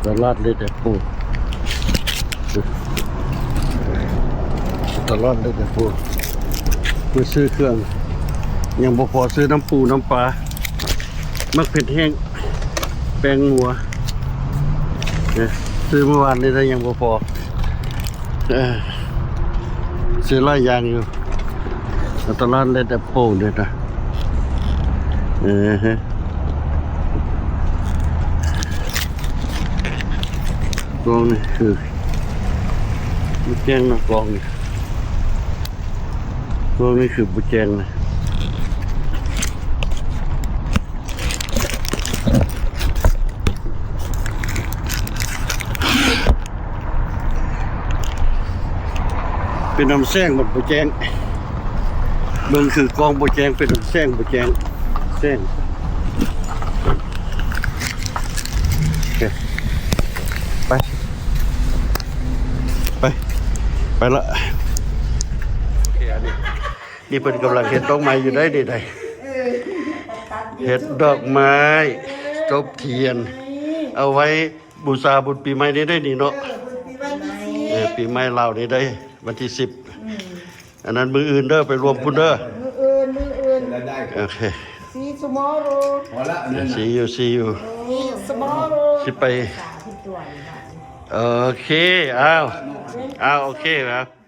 ຕະຫຼາດເລັດແອັບເປິ້ນ ຕະຫຼາດເລັດແອັບເປິ້ນ ໄປຊື້ເຄື່ອງ ຍັງບໍ່ພໍຊື້ນ້ຳປູນ້ຳປາ ໝາກເຜັດແຫ້ງ ແປ້ງງົວ ເອີ ຊື້ມື້ວານນີ້ໄດ້ ຍັງບໍ່ພໍ ເອີ ຊື້ຫຼາຍຢ່າງຢູ່ ຕະຫຼາດເລັດແອັບເປິ້ນເດ້ນະ ເອີ ກ້ອງນີ້ຄືບໍ່ແຈ້ງເນາະ ກ້ອງນີ້ ກ້ອງນີ້ຄືບໍ່ແຈ້ງນະ. ເປັນນຳແສງມັນບໍ່ແຈ້ງ ເບິ່ງຄືກ້ອງບໍ່ແຈ້ງ ເປັນນຳແສງບໍ່ແຈ້ງ ແສງ ໂອເຄ ໄປ ໄປ ໄປລະ ໂອເຄ ອັນນີ້ ນີ້ເພິ່ນກຳລັງເຮັດດອກໄມ້ຢູ່ໄດ໋ ນີ້ໄດ໋ ເຮັດດອກໄມ້ ຈົບທຽນ ເອົາໄວ້ບູຊາບຸນປີໃໝ່ນີ້ໄດ໋ນີ້ເນາະ ເອີ ບຸນປີໃໝ່ນີ້ ເອີ ປີໃໝ່ລາວນີ້ໄດ໋ ວັນທີສິບ ອືມ ອັນນັ້ນມື້ອື່ນເດີ ໄປລວມພຸ້ນເດີ ມື້ອື່ນ ມື້ອື່ນ ໂອເຄ See you tomorrow ພໍລະ see you see you tomorrow ຊິໄປ ໂອເຄ ອ້າວ ອ້າວ ໂອເຄ ອ້າວ.